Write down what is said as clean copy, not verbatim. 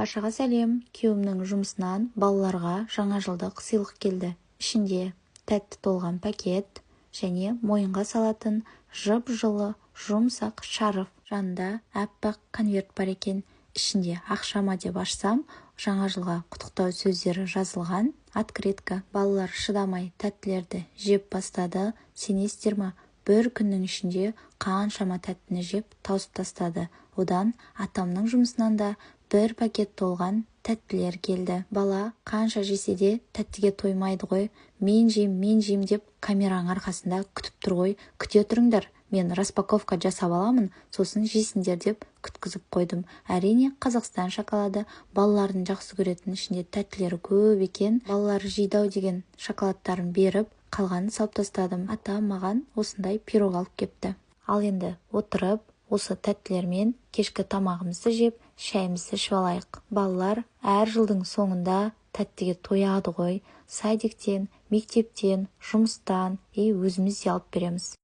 Баршаға сәлем! Күйеуімнің жұмысынан балаларға жаңа жылдық сыйлық келді. Ішінде тәтті толған пакет және мойынға салатын жып-жылы, жұмсақ шарф. Жанында аппақ конверт бар екен. Ішінде ақша ма деп ашсам, жаңа жылға құттықтау сөздері жазылған открытка. Балалар шыдамай тәттілерді жеп бастады. Сенесіздер ма, бір күннің ішінде қаншама тәттіні жеп тауысып тастады. Одан атамның жұмысынан да бір пакет толған тәттілер келді. Бала қанша жесе де, тәттіге тоймайды ғой. «Мен жейм, мен жейм», – деп камераның арқасында күтіп тұр ғой. «Күте тұрыңдар, мен распаковка жасап аламын, сосын жейсіңдер», – деп күткізіп қойдым. Әрине, Қазақстан шоколады, балалардың жақсы көретін, ішінде тәттілері көп екен. Балалар жейді ау деген шоколадтарын беріп, қалғанын салып тастадым. Атам маған осындай пирог алып кепті. Ал енді отырып, осы тәттілермен кешкі тамағымызды жеп, шайымызды ішіп алайық. Балалар әр жылдың соңында тәттіге тояды ғой. Садиктен, мектептен, жұмыстан и өзіміз де алып береміз.